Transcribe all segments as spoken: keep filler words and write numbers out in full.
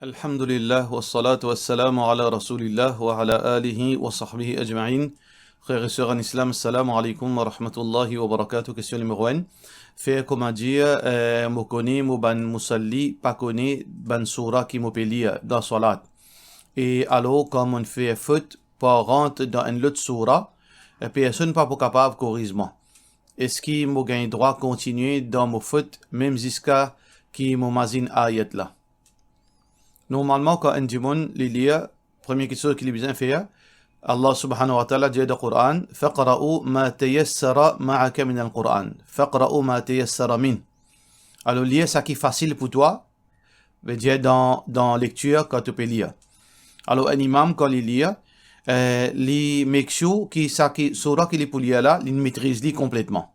Alhamdulillah, wassalatu wassalamu ala Rasoulillah wa ala alihi wa sahbihi ajmain. Frer e ser an Islam, assalamu alaikum wa rahmatullahi wa barakatuh. Kestion nimero enn. Fer koumadir, eh, mo kone mo bann mousalli pa kone bann soura ki mo pe lir dan swalat. E alor, kan mo fer fot par rant dan enn lot soura, eh, personn pa pou kapav koriz mwa. Eski mo gagn drwa kontinie dan mo fot mem ziska ki mo mazinn ayat la? Normalman, kan enn dimoun li lir, premie kiksoz ki li bizin fer, Allah Subhanahu wa Ta'ala dir dan Koran, "Faqra'u ma tayassara ma'aka min al-Quran." "Faqra'u ma tayassara min." Alor, lir sa ki fasil pou twa, vedir dan, dan lektir kan to pe lir. Alor, enn imam, kan li lir, eh, li make sure ki sa ki, soura ki li pou lir la, li metriz li konpletman.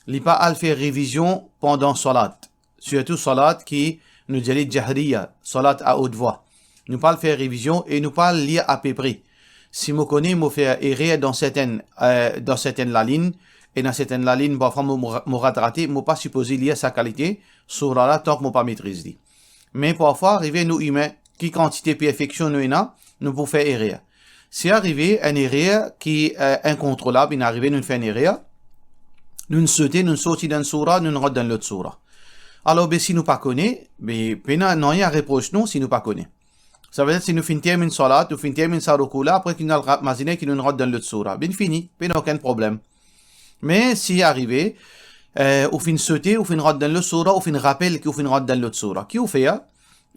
Li pa al fer revizion pandan swalat. Sirtou swalat ki nou dir li jahriya, swalat a haute voix. Nou pa al fer revizion e nou pa al lir apepre. Si mo kone mo fer erer dan sertenn, eh, dan sertenn lalinn, e dan sertenn lalinn, parfwa mo, mo, mo rat rate, mo pa sipoze lir sa kalite soura la tank mo pa metriz li. Me parfwa, arive nou imin, ki kantite perfeksion nou ena, nou pou fer erer. Si arive enn erer ki, eh, inkontrolab, inn arive nou fer enn erer, nou sote, nou sorti dan enn soura, nou rant dan lot soura. Alor, be, si nou pa kone, be, pena nanye a repros nou si nou pa kone. Savedir, si nou finn terminn swalat, ou finn terminn sa roukou la, apre ki nou al ra-, mazine ki nou rant dan lot soura, be fini, pena okenn problem. Me si arive, eh, ou finn sote, ou finn rant dan lot soura, ou finn rapel ki ou finn rant dan lot soura, ki ou fer?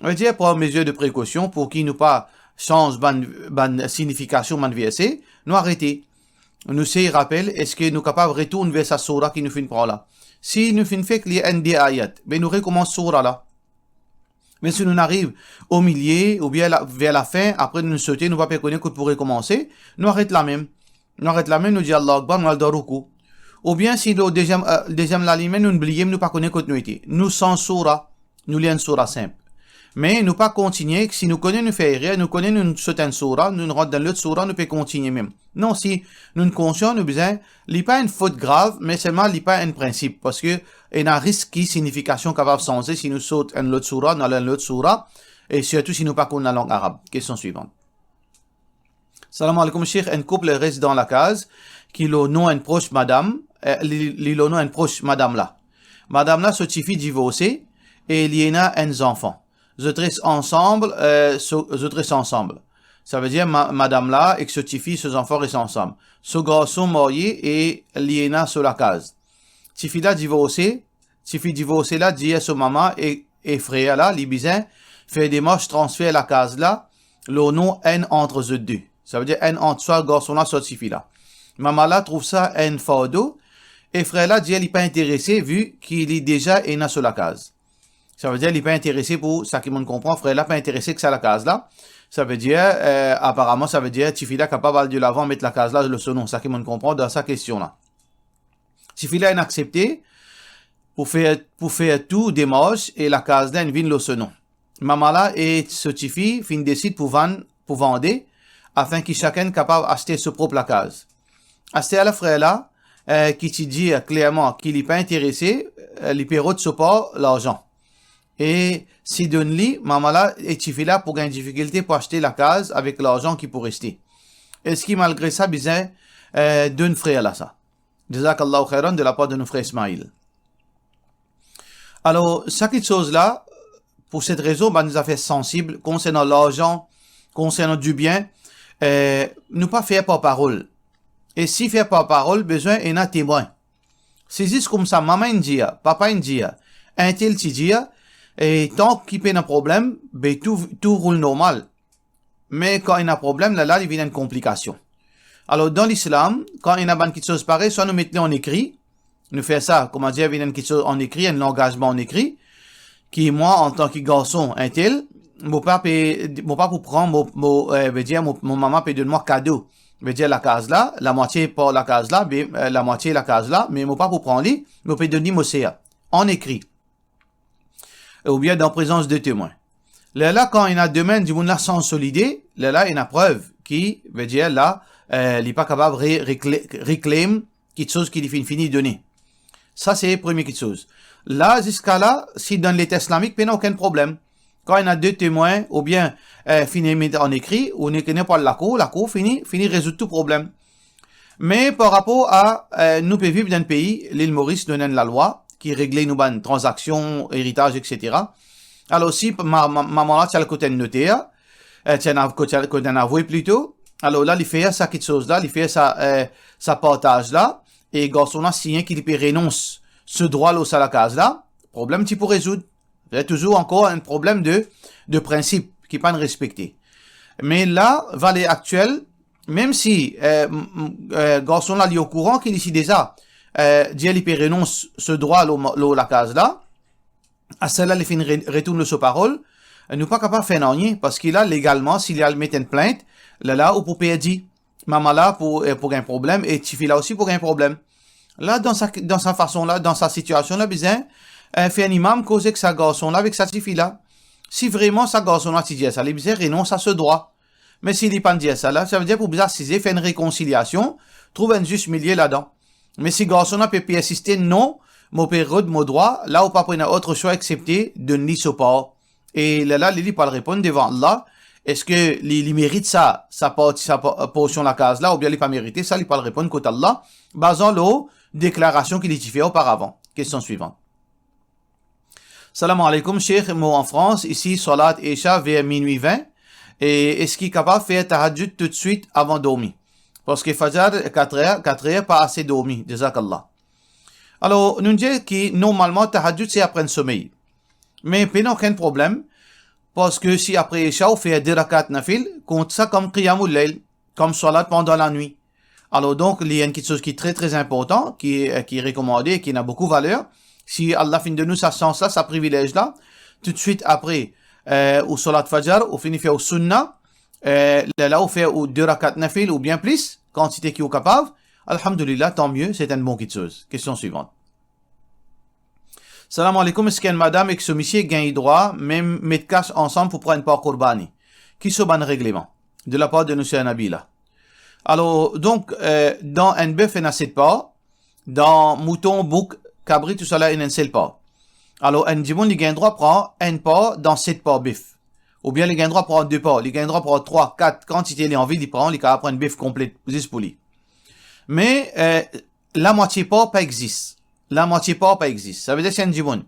Vedir, pran mezir de prekosion pou ki nou pa sanz bann, bann signifikasion bann verse, nou arete. Nou sey rapel, eski nou kapav retourn ver sa soura ki nou finn pran la? Si nou finn fek lir enn de ayat, be nou rekoumans soura la. Me si nou ariv omilie oubien la, ver lafin, apre nou sote, nou pa pe kone kot pou rekoumanse, nou aret lamem. Nou aret lamem, nou dir Allahu Akbar, nou al dan roukou. Oubien si lor deziem, eh, deziem lalinn, nou bliye, nou pa kone kot nou ete. Nou sanz soura, nou lir enn soura sinp. Me nou pa kontinie, si nou kone nou fer erer, nou kone nou sot enn soura, nou rant dan lot soura, nou pe kontinie mem. Non, si nou konsian, nou bizin, li pa enn fot grav, me selman li pa enn prinsip, parski ena risk ki signifikasion kapav sanze si nou sot enn lot soura, nou al enn lot soura, e sirtou si nou pa konn lalang arab. Kestion swivan. Salam aleykoum, Sheikh. Enn koup res dan lakaz ki lor non enn pros madam, eh, li, li lor non enn pros madam la. Madam la, so tifi divorse e li ena enn zanfan. Zot res ansam, eh, so, zot res ansam. Savedir ma-, madam la ek so tifi, so zanfan res ansam. So garson marye e li ena so lakaz. Tifi la divorse, tifi divorse la dir so mama e, e frer la, li bizin fer demars transfer lakaz la lor non enn ant zot de. Savedir enn ant swa garson la, swa tifi la. Mama la trouv sa enn fardo, e frer la dir li pa interese, vi ki li deza ena so lakaz. Savedir li pa interese, pou sa ki mo'nn konpran, frer la pa interese ek sa lakaz la. Savedir, eh, aparaman, savedir tifi la kapav al delavan met lakaz la lor so non, sa ki mo'nn konpran dan sa kestion la. Tifi la inn aksepte pou fer, pou fer tou demars e lakaz la inn vinn lor so non. Mama la e so tifi finn desid pou vann, pou vande, afin ki sakenn kapav aste so prop lakaz. Aster la frer la, eh, ki ti dir klerman ki li pa interese, eh, li pe rod so par larzan. E si donn li, mama la e tifi la pou gagn difikilte pou aste lakaz avek larzan ki pou reste. Eski malgre sa bizin, eh, donn frer la sa? Jazakallahu khairan, de lapar de nou frer Ismail. Alor, sa kiksoz la, pou set rezon, bann zafer sansib, konsernan larzan, konsernan dibien, eh, nou pa fer par parol. E si fer par parol, bizin ena temwin. Si zis koumsa mama inn dir, papa inn dir, entel ti dir, e tank ki pena problem, be tou, tou roul normal. Me kan ena problem, lerla li vinn enn konplikasion. Alor, dan Lislam, kan ena bann kiksoz parey, swa nou met li an ekri, nou fer sa, koumadir, vinn enn kiksoz an ekri, enn langazman an ekri, ki mwa, antan ki garson entel, mo pa pe, mo pa pou pran mo, mo, eh, vedir mo, mo mama pe donn mwa kado, vedir lakaz la, lamwatie par lakaz la, be, eh, lamwatie lakaz la, me mo pa pou pran li, mo pe donn li mo ser, an ekri. Oubien dan prezans de temwin. Lerla, kan ena demin dimoun la sanz so lide, lerla ena prev ki, vedir la, eh, li pa kapav re-, rekle-, reklem kiksoz ki li finn fini done. Sa se premie kiksoz. La, ziska la, si dan leta islamik, pena okenn problem. Kan ena de temwin oubien, eh, fini met an ekri, ou nek-, nek pou al lakour, lakour fini, fini rezoud tou problem. Me par rapor a, eh, nou pe viv dan enn pei, Lil Moris, nou ena enn lalwa ki regle nou bann tranzaksion, eritaz, et cetera. Alor, si ma-, ma-, mama la ti al kot enn noter, eh, ti al kot, kot enn avoue plito, alor la, li fer sa kiksoz la, li fer sa, eh, sa partaz la, e garson la signe ki li pe renons so drwa lor sa lakaz la, problem ti pou rezoud. Touzour ankor enn problem de, de prinsip ki pa'nn respekte. Me la, valer aktiel, mem si, eh, m-, m-, eh, garson la, li okouran ki li ti deza, eh, dir li pe renons so drwa lor, lor lakaz la, aster la li finn re-, retourn lor so parol, nou pa kapav fer nanye, parski la, legalman, si li al met enn plint, lerla ou pou perdi. Mama la pou, eh, pou gagn problem e tifi la osi pou gagn problem. La, dan sa, dan sa fason la, dan sa sitiasion la, bizin, eh, fer enn imam koz ek sa garson la, avek sa tifi la. Si vreman sa garson la ti dir sa, li bizin renons a so drwa. Me si li pa'nn dir sa la, savedir pou bizin asize, fer enn rekonsiliasion, trouv enn zis milie ladan. Me si garson la pe persiste, "Non, mo pe rod mo drwa," la ou pa pou ena otre swa exsepte donn li so par. E lerla, li, li pou al reponn devan Allah, eski li, li merit sa, sa parti, sa pa-, porsion lakaz la, oubien li pa merite sa, li pou al reponn kot Allah, bazan lor deklarasion ki li ti fer oparavan. Kestion swivan. Salam aleykoum, Sheikh, mo an Frans, isi, salat Isha ver minwi vin, e eski kapav fer tahajjud toutswit avan dormi? Parski Fajar, katr er, katr er, pa ase dormi. Jazakallah. Alor, nou dir ki normalman tahajjud se apre enn somey. Me pena okenn problem, parski si apre Isha ou fer de rakat nafil, kont sa kom qiyamul layl, kom salat pandan lanwit. Alor donk, li enn kiksoz ki tre, tre inportan, ki, ki rekomande, ki ena boukou valer. Si Allah finn donn nou sa sans la, sa privilez la, toutswit apre, eh, ou salat Fajar, ou fini fer ou sunna, eh, lerla ou fer ou de rakat nafil oubien plis, kantite ki ou kapav, alhamdulillah, tan mie, se enn bon kiksoz. Kestion swivan. Salam aleykoum, eski enn madam ek so misie gagn drwa mem met kas ansam pou pran enn par kourbani? Ki so bann regleman? De lapar de nou ser Nabila. Alor, donk, eh, dan enn bef ena set par, dan mouton, bouk, kabri, tousala ena enn sel par. Alor, enn dimoun, li gagn drwa pran enn par dan set par bef. Oubien li gagn drwa pran de par, li gagn drwa pran trwa, kat, kantite li anvi, li pran, li kapav pran enn bef konplet, zis pou li. Me, eh, lamwatie par pa exzis. Lamwatie par pa exzis. Savedir si enn dimoun,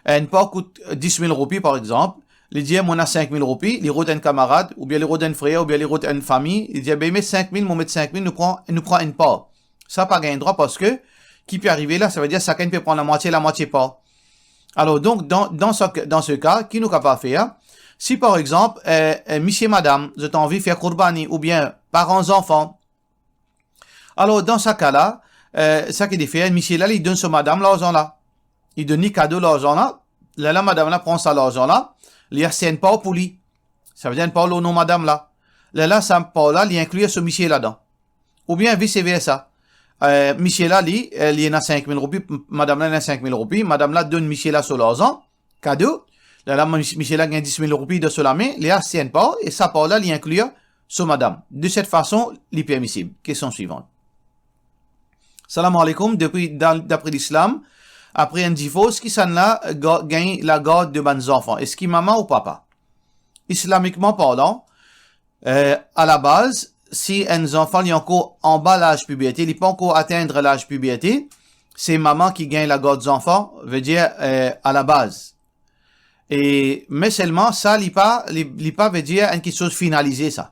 enn par kout dis mil roupi, par exanp, li dir, "Mo ena sink mil roupi," li rod enn kamarad, oubien li rod enn frer, oubien li rod enn fami, li dir, "Be, met sink mil, mo met sink mil, nou pran, nou pran enn par." Sa pa gagn drwa, parski ki pe arive la, savedir sakenn pe pran lamwatie, lamwatie par. Alor donk, dan, dan sa, dan se ka, ki nou kapav fer? Si par exanp, eh, eh, misie madam, zot anvi fer kourbani, oubien paran zanfan, alor dan sa ka la, eh, sa ki li fer, misie la, li donn so madam larzan la. Li donn li kado larzan la. Lerla madam la pran sa larzan la, li aste enn par pou li. Savedir enn par lor non madam la. Lerla sa par la, li inklir so misie ladan. Oubien vice versa. Eh, misie la, li, eh, li ena sink mil roupi, m-, madam la ena sink mil roupi, madam la donn misie la so larzan, kado. Lerla, mis-, misie la gagn dis mil roupi dan so lame, li aste enn par, e sa par la, li inklir so madam. De set fason, li permisib. Kestion swivan. Salam aleykoum, depi da-, dapre lislam, apre enn divors, kisannla ga-, gagn lagard de bann zanfan? Eski mama ou papa? Islamikman parlan, eh, alabaz, si enn zanfan li ankor anba laz piberte, li pa ankor atenn laz piberte, se mama ki gagn lagard zanfan, vedir, eh, alabaz. E, me selman, sa, li pa, li, li pa vedir enn kiksoz finalize, sa.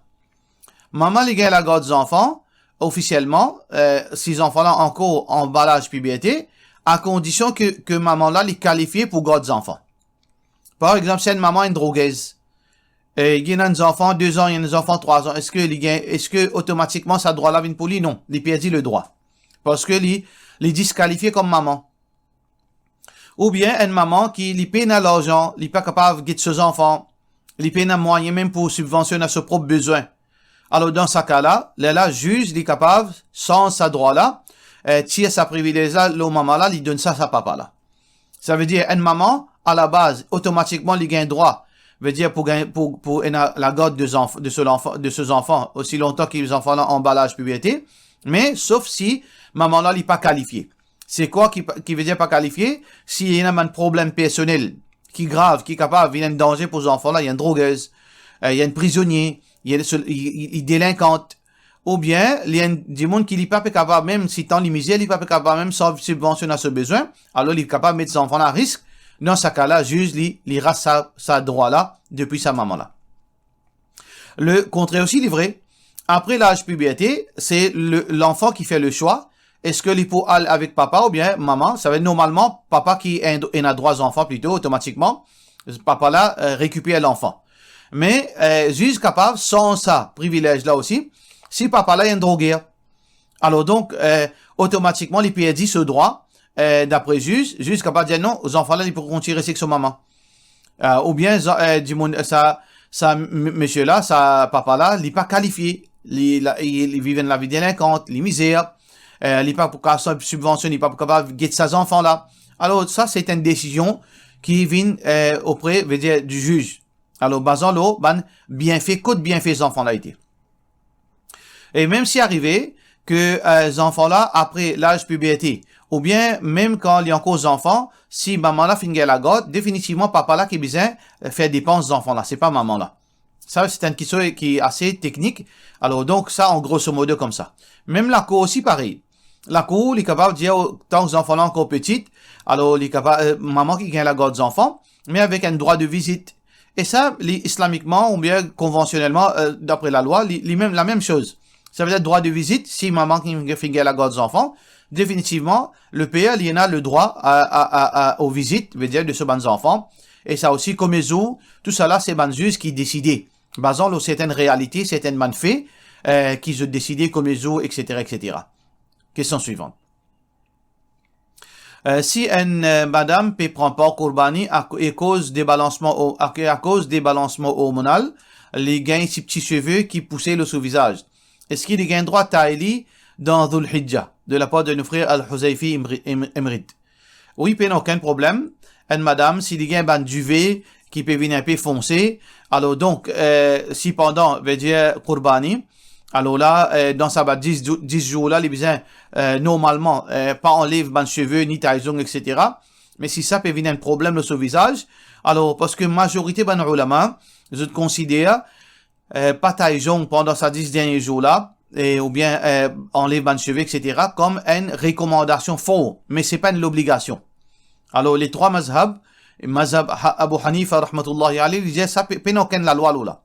Mama, li gagn lagard zanfan, ofisielman, eh, si zanfan la ankor anba laz piberte, a kondision ke, ke mama la, li kalifie pou gard zanfan. Par exanp, si enn mama enn drogez, e li ena enn zanfan de zan, li ena enn zanfan trwa zan, eski li gagn, eski otomatikman sa drwa la vinn pou li? Non, li perdi le drwa. Parski li, li diskalifie kom mama. Oubien enn mama ki li pena larzan, li pa kapav get so zanfan, li pena mwayin mem pou sibvansionn a so prop bezwin. Alor, dan sa ka la, lerla ziz li kapav sanz sa drwa la, eh, tir sa privilez la lor mama la, li donn sa sa papa la. Savedir, enn mama, alabaz, otomatikman, li gagn drwa, vedir pou gagn, pou, pou ena lagard de zanf-, de so lanfan, de so zanfan, osi lontan ki zanfan la anba laz piberte, me sof si mama la, li pa kalifie. Se kwa ki pa, ki vedir pa kalifie? Si ena bann problem personel, ki grav, ki kapav vinn enn danze pou zanfan la, li enn drogez, eh, li enn prizonie, li enn, li, li, li delinkant, oubien li enn dimoun ki li pa pe kapav, mem si dan limizer, li pa pe kapav mem sub-, sibvansione so bezwin, alor li kapav met zanfan la a risk. Dan sa ka la, ziz li, li ras sa, sa drwa la depi sa mama la. Le kontrer osi li vre. Apre laz piberte, se le, lanfan ki fer le swa, eski li pou al avek papa oubien mama. Savedir normalman, papa ki en-, ena drwa zanfan plito, otomatikman, papa la, eh, rekiper lanfan. Me, eh, ziz kapav sanz sa privilez la osi, si papa la enn droger. Alor donk, eh, otomatikman, li perdi so drwa, eh, dapre ziz, ziz kapav dir non, zanfan la, li pou kontign res ek so mama. Eh, oubien, zan-, eh, dimoun, sa, sa m-, misie la, sa papa la, li pa kalifie, li, la, li, li viv enn lavi delinkant, li mizer, eh, li pa pou kapav sibvansione, li pa pou kapav get sa zanfan la. Alor, sa, se enn desizion ki vinn, eh, opre, vedir, di ziz. Alor, bazan lor bann bienfe, kot bienfe zanfan la ete. E mem si arive ke, eh, zanfan la, apre laz piberte, oubien mem kan li ankor zanfan, si mama la finn gagn lagard, definitivman papa la ki bizin, eh, fer depans zanfan la, se pa mama la. Sa, se enn kiksoz ki ase teknik. Alor, donk, sa, an grosso modo, koumsa. Mem lakour osi, parey. Lakour, li kapav dir, o, tan ki zanfan la ankor piti, alor, li kapav, eh, mama ki gagn lagard zanfan, me avek enn drwa de vizit. E sa, li, islamikman oubien konvansionelman, eh, dapre lalwa, li, li mem, lamem soz. Savedir drwa de vizit, si mama ki, ki finn gagn lagard zanfan, definitivman, le per, li ena le drwa a, a, a, a, o vizit, vedir de so bann zanfan. E sa osi, kouma zour, tousala, se bann ziz ki deside. Bazan lor sertenn realite, sertenn bann fe, eh, ki zot deside kouma zour, etsetera, etsetera. Kestion swivan. Eh, si enn, eh, madam pe pran par kourbani ak-, akoz debalansman o-, ak-, akoz debalansman ormonal, li gagn ti, ti seve ki pouse lor so vizaz, eski li gagn drwa tay li dan Dhul Hijja? De lapar de nou frer Al-Huzaifi Imri-, Im-, Imrid. Wi, pena okenn problem. Enn madam, si li gagn bann dive ki pe vinn inpe fonse, alor donk, eh, si pandan, vedir kourbani, alor la, eh, dan sa bann dis zour, dis zour la, li bizin, eh, normalman, eh, pa anlev bann seve, ni tay zong, etsetera. Me si sa pe vinn enn problem lor so vizaz, alor, parski mazorite bann oulama, zot konsider, eh, pa tay zong pandan sa dis dernie zour la, e, oubien, eh, anlev bann seve, etsetera, kom enn rekomandasion for, me se pa enn lobligasion. Alor, le trwa mazhab, mazhab Ha-, Abu Hanifa, rahmatullahi alayh, li dir sa pe-, pena okenn lalwa lor la.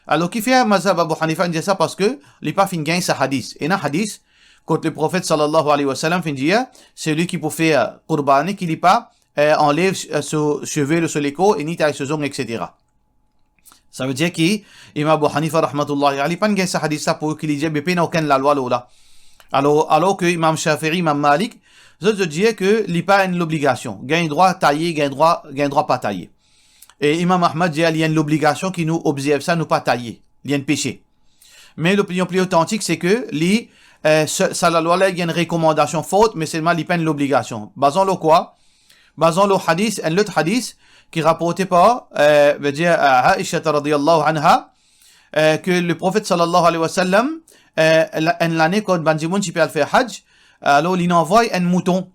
Alor, kifer mazhab Abu Hanifa inn dir sa? Parski li pa finn gagn sa hadis. Ena hadis, kot Leprofet, sallallahu alayhi wa sallam, finn dir, selwi ki pou fer kourbani, ki li pa, eh, anlev, eh, so seve lor so lekor, e ni tay so zong, etsetera. Savedir ki Imam Abu Hanifa rahmatullahi alayh, li pa'nn gagn sa hadis la pou ki li dir, be pena okenn lalwa lor la. Alor, alor ki Imam Shafi'i, Imam Malik, zot, zot dir ki li pa enn lobligasion. Gagn drwa taye, gagn drwa, gagn drwa pa taye. E Imam Ahmad dir, li enn lobligasion ki nou obzerv sa, nou pa taye. Li enn pese. Me lopinion pli otantik, se ki li, eh, sa, sa lalwa la, li enn rekomandasion for, me selman li pa enn lobligasion. Bazan lor kwa? Bazan lor hadis, enn lot hadis, ki raporte par, eh, vedir, eh, Aisha radiyallahu anha, eh, ki Leprofet, sallallahu alayhi wa sallam, eh, la-, enn lane, kan bann dimoun ti pe al fer haj, alor, linn anvoy enn mouton.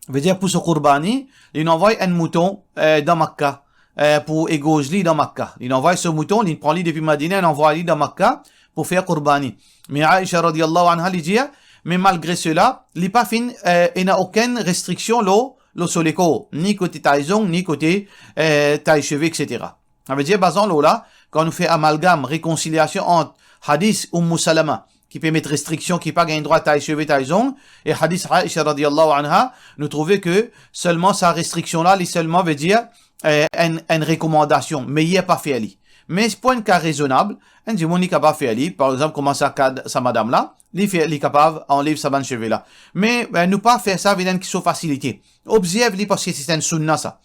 Vedir pou so kourbani, linn anvoy enn mouton, eh, dan Makka, eh, pou egorz li dan Makka. Linn anvoy so mouton, linn pran li depi Madina, linn anvoy li dan Makka pou fer kourbani. Me Aisha radiyallahu anha, li dir, me malgre sela, li pa finn, eh, ena okenn restriksion lor, lor so lekor, ni kote tay zong, ni kote, eh, tay seve, etsetera. Savedir, bazan lor la, kan nou fer amalgam, rekonsiliasion ant hadis Umm Salama, ki pe met restriksion, ki pa gagn drwa tay seve, tay zong, e hadis Aisha radiyallahu anha, nou trouve ki selman sa restriksion la, li selman vedir, eh, enn, enn rekomandasion, meyer pa fer li. Me pou enn ka rezonab, enn dimoun li kapav fer li, par exanp, kouma sa ka sa madam la, li fer, li kapav anlev sa bann seve la. Me, eh, nou pa fer sa vinn enn kiksoz fasilite. Obzerv li parski se enn sunna sa.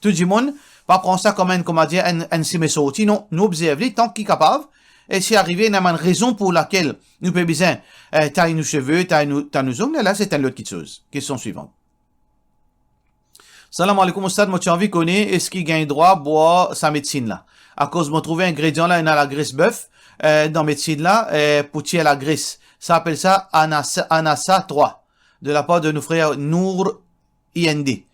Tou dimoun pa pran sa kom enn, kouma dir, enn, enn sime sorti, non. Nou obzerv li tan ki kapav, e si arive ena bann rezon pou lakel nou pe bizin, eh, tay nou seve, tay nou, tay nou zong, la se enn lot kiksoz. Kestion swivan. Salam aleykoum, Oustad, mo ti anvi kone, eski gagn drwa bwar sa medsinn la? Akoz mo trouve ingredian la ena lagres bef, eh, dan medsinn la, eh, pou tir lagres. Sa apel sa anasa, anasa trwa, de lapar de nou frer Nour I N D.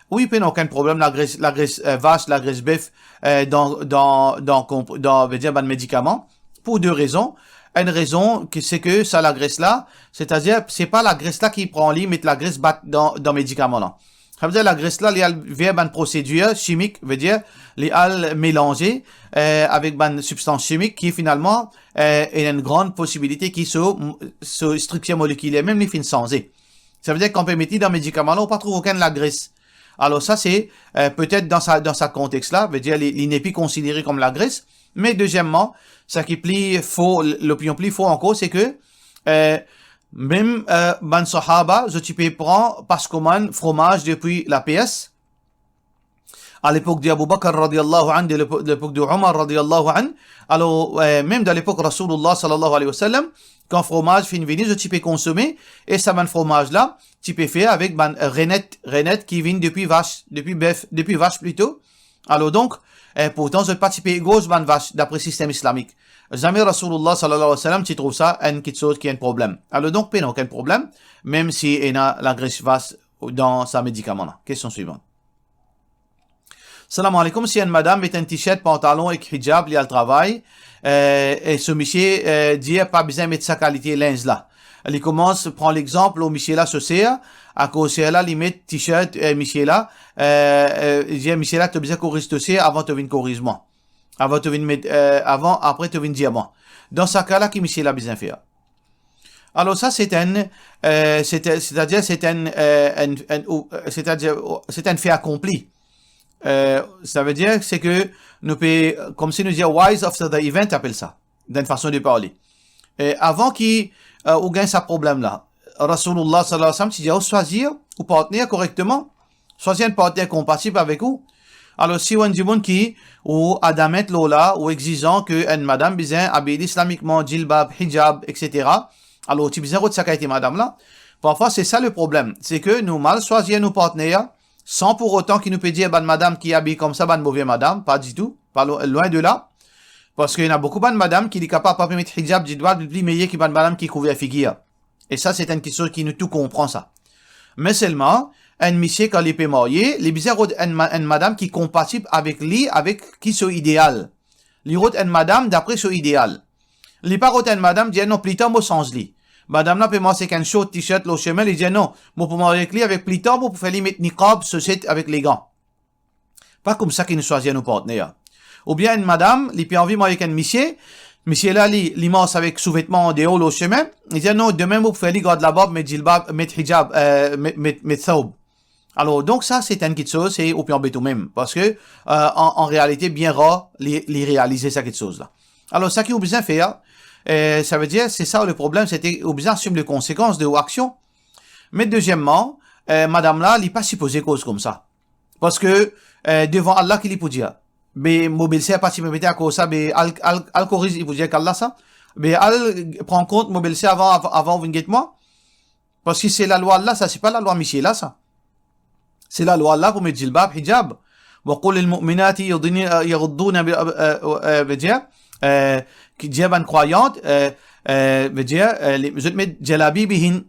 Wi, pena okenn problem, lagres, lagres, eh, vas, lagres bef, eh, dan, dan, dan, konp-, dan, vedir, bann medikaman, pou de rezon. Enn rezon, ki, se ke sa lagres la, setadir, se pa lagres la ki pran li, met lagres bat dan, dan medikaman la. Savedir, lagres la, li al ver bann prosedir simik, vedir, li al melanze, eh, avek bann sibstans simik ki finalman, eh, ena enn gran posibilite ki so, so striktir molekiler mem li finn sanze. Savedir, kan pe met li dan medikaman la, ou pa trouv okenn lagres. Alor sa se, eh, petet dan sa, dan sa kontex la, vedir li, li nepli konsidere kom lagres. Me dezieman, sa ki pli for, lopinion pli for ankor, se ke, eh, mem, eh, bann sahaba, zot ti pe pran paskomann fromaz depi lapers. A lepok de Abu Bakr radiyallahu anhu, de lepok, lepok de Omar radiyallahu anhu, alor, eh, mem dan lepok Rasoulillah sallallahu alayhi wa sallam, kan fromaz finn vini, zot ti pe konsome, e sa bann fromaz la, ti pe fer avek bann, eh, renet, renet ki vinn depi vas, depi bef, depi vas plito. Alor donk, eh, pourtan zot pa ti pe egorz bann vas, dapre sistem islamik. Zame Rasoulillah sallallahu alayhi wa sallam ti trouv sa enn kiksoz ki enn problem. Alor donk, pena okenn problem, mem si ena lagres vas dan sa medikaman la. Kestion swivan. Salam aleykoum, si enn madam met enn t-shirt, pantalon ek hijab, li al travay, eh, e so misie, eh, dir pa bizin met sa kalite linz la. Li koumans pran lexanp lor misie la so ser, akoz ser la li met t-shirt, eh, misie la, eh, eh, li dir misie la, to bizin koriz to ser avan to vinn koriz mwa. Avan to vinn met, eh, avan, apre to vinn dir mwa. Dan sa ka la, ki misie la bizin fer? Alor sa, se enn, eh, se, setadir, se enn, eh, enn, enn, ou, eh, setadir, ou, se enn fait accompli. Eh, savedir, se ke nou pe, koumsi nou dir, wise after the event, apel sa, dan enn fason de parle. Eh, avan ki, eh, ou gagn sa problem la, Rasoulillah sallallahu alayhi wa sallam ti dir ou swazir ou partner korekteman. Swazir enn partner konpatib avek ou. Alor, si ou enn dimoun ki ou adamant lor la, ou exizan ke enn madam bizin abiy li islamikman, jilbab, hijab, et cetera, alor, ti bizin rod sa kalite madam la. Parfwa, se sa le problem, se ke nou mal swazir nou partner, san pour otan ki nou pe dir bann madam ki abiy koumsa, bann move madam, pa ditou, pa lo-, lwin de la. Parski ena boukou bann madam ki li kapav pa pe met hijab, jilbab, li pli meyer ki bann madam ki kouver figir. E sa, se enn kiksoz ki nou tou konpran sa. Me selman, enn misie, kan li pe marye, li bizin rod enn ma-, enn madam ki konpatib avek li, avek ki so ideal. Li rod enn madam dapre so ideal. Li pa rod enn madam, dir, "Non, plitar mo sanz li." Madam la pe mars ek enn short t-shirt lor sime, li dir, "Non, mo pou marye ek li, avek plitar mo pou fer li met niqab, sosset avek legan." Pa koumsa ki nou swazir nou partner. Oubien enn madam, li pe anvi marye ek enn misie, misie la, li, li mars avek souvetman andeor lor sime, li dir, "Non, demin mo pou fer li gard labarb, met jilbab, met hijab, eh, met, met, met thawb." Alor, donk sa, se enn kiksoz, se ou pe anbet ou mem. Parski, eh, an, an realite, bien rar, li, li realize sa kiksoz la. Alor, sa ki ou bizin fer, eh, savedir, se sa le problem, se ke ou bizin asim le konsekans de ou aksion. Me dezieman, eh, madam la, li pa sipoze koz koumsa. Parski, eh, devan Allah, ki li pou dir? Be mo belser pa ti permete, akoz sa, be al, al, al koriz, li pou dir ek Allah sa. Be al pran kont mo belser avan, avan, avan ou vinn get mwa. Parski se lalwa Allah sa, se pa lalwa misie la sa. Se lalwa Allah pou met jilbab, hijab. "Wa qul lil mu'minati yudnina, yaghudduna bi-, eh, eh, eh, vedir, eh, ki dir bann krwayant, eh, eh, vedir, eh, li, zot met jalabibihin."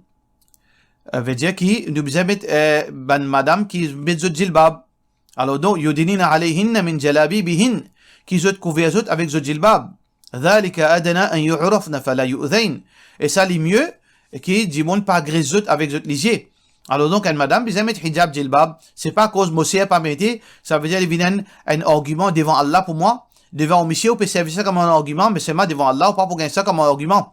Eh, vedir ki nou bizin met, eh, bann madam ki met zot jilbab. Alor donk, "Yudnina alayhinna min jalabibihin", ki zot kouver zot avek zot jilbab. "Dhalika adna an yu'rafna fala yu'dhayn." E sa li mie ki dimoun pa agres zot avek zot lizie. Alor donk, enn madam bizin met hijab, jilbab, se pa akoz mo ser pa mete, savedir li vinn enn, enn argiman devan Allah pou mwa. Devan ou misie, ou pe servi sa kouma enn argiman, me selman devan Allah, ou pa pou gagn sa kouma enn argiman.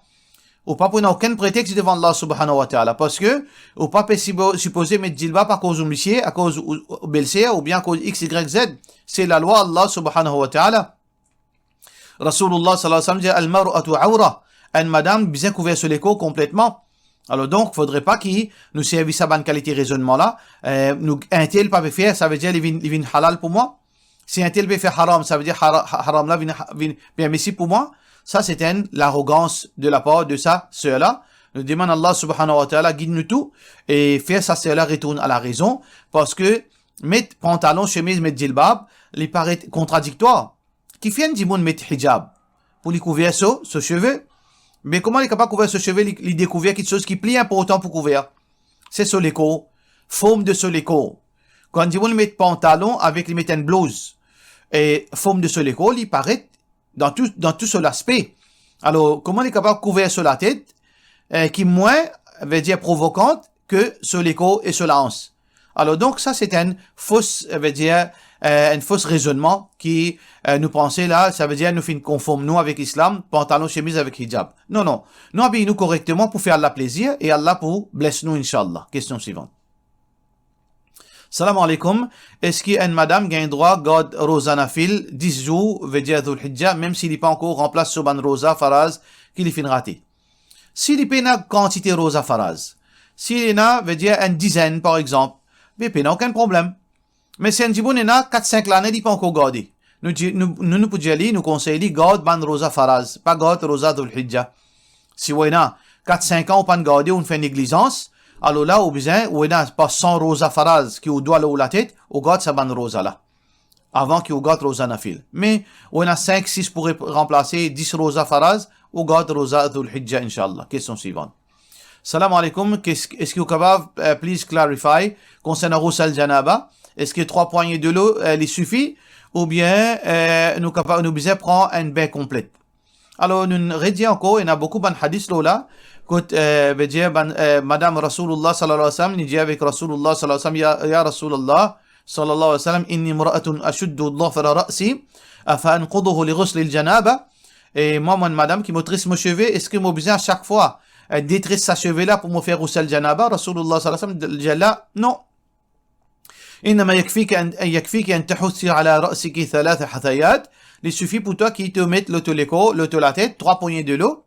Ou pa pou ena okenn pretex devan Allah subhanahu wa ta'ala, parski ou pa pe sipo-, sipoze met jilbab akoz ou misie, akoz ou, ou belser, oubien akoz X, Y, Z. Se lalwa Allah subhanahu wa ta'ala. Rasoulillah sallallahu alayhi wa sallam dir, "Al-mar'atu awra." Enn madam bizin kouver so lekor konpletman. Alor donk, fodre pa ki nou servi sa bann kalite rezonnman la, eh, nou, entel pa pe fer, savedir li vinn, li vinn halal pou mwa. Si entel pe fer haram, savedir hara-, ha-, haram la vinn, vinn permisib pou mwa. Sa, se enn larogans de lapar de sa ser la. Nou demann Allah subhanahu wa ta'ala gid nou tou e fer sa ser la retourn a larezon, parski met pantalon, semiz, met jilbab, li paret kontradiktwar. Kifer enn dimoun met hijab? Pou li kouver so, so seve. Me kouma li kapav kouver so seve, li, li dekouver kiksoz ki pli inportan pou kouver? Se so lekor, form de so lekor. Kan dimoun li met pantalon avek li met enn blouz, e form de so lekor, li paret dan tou, dan tou so laspe. Alor, kouma li kapav kouver so latet, eh, ki mwin, vedir, provokant ke so lekor e so laans? Alor, donk, sa, se enn fos, vedir, eh, enn fos rezonnman ki, eh, nou panse la, savedir nou finn konform nou avek Islam, pantalon, semiz avek hijab. Non, non. Nou abiy nou korekteman pou fer Allah plezir e Allah pou bles nou, inshallah. Kestion swivan. Salam aleykoum. Eski enn madam gagn drwa gard roza nafil dis zour, vedir Dhul Hijja, mem si li pa ankor ranplas so bann roza faraz ki li finn rate? Si li pena kantite roza faraz, si li ena, vedir enn dizenn, par exanp, be pena okenn problem. Me si enn dimoun ena kat, sink lane, li pa ankor garde, nou di-, nou, nou, nou pou dir li, nou konsey li, gard bann roza faraz, pa gard roza Dhul Hijja. Si ou ena kat, sink an, ou pa'nn garde, ou'nn fer neglizans, alor la, ou bizin, ou ena pa san roza faraz ki ou dwa lor ou latet, ou gard sa bann roza la, avan ki ou gard roza nafil. Me ou ena sink, sis pou rep-, ranplase dis roza faraz, ou gard roza Dhul Hijja, inshallah. Kestion swivan. Salam aleykoum, kes-, eski ou kapav, eh, please clarify, konsernan ghusl janaba, eski trwa pwagne delo, eh, li sifi, oubien, eh, nou kapav, nou bizin pran enn bin konplet? Alor, nou redir ankor, ena boukou bann hadis lor la, kot, eh, vedir, bann, eh, madam Rasoulillah sallallahu alayhi wa sallam, li dir avek Rasoulillah sallallahu alayhi wa sallam, ya, ya Rasoulillah sallallahu alayhi wa sallam, inni imra'atun ashuddu dhafra ra'si, afa anquduhu li ghuslil janaba? E mwa, mo enn madam ki mo tres mo seve, eski mo bizin a sak fwa, eh, detres sa seve la pou mo fer ghusl janaba? Rasoulillah sallallahu alayhi wa sallam dir la, non. Innama yakfiki an, yakfiki an tahussi ala ra'siki thalatha hathayat. Li sifi pou twa ki to met lor to lekor, lor to latet, trwa pwagne delo.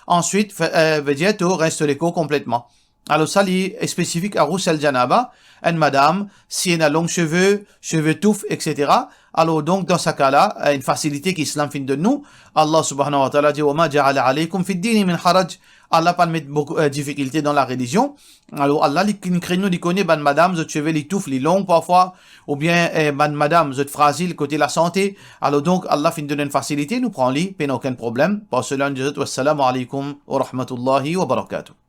Answit, fe-, eh, vedir to rens to lekor konpletman. Alor sa, li spesifik a ghusl janaba. Enn madam, si ena long seve, seve touf, et cetera. Alor donk, dan sa ka la, eh, enn fasilite ki Islam finn donn nou. Allah subhanahu wa ta'ala dir, "Wa ma ja'ala alaykum fid dini min haraj." Allah pa'nn met boukou, eh, difikilte dan larelizion. Alor, Allah, li, li krenn nou, li kone bann madam, zot seve li touf, li long parfwa, oubien, eh, bann madam, zot frazil kote lasante. Alor donk, Allah finn donn enn fasilite, nou pran li, pena okenn problem. Par sela, nou dir zot, wassalamu aleykoum wa rahmatullahi wa barakatuh.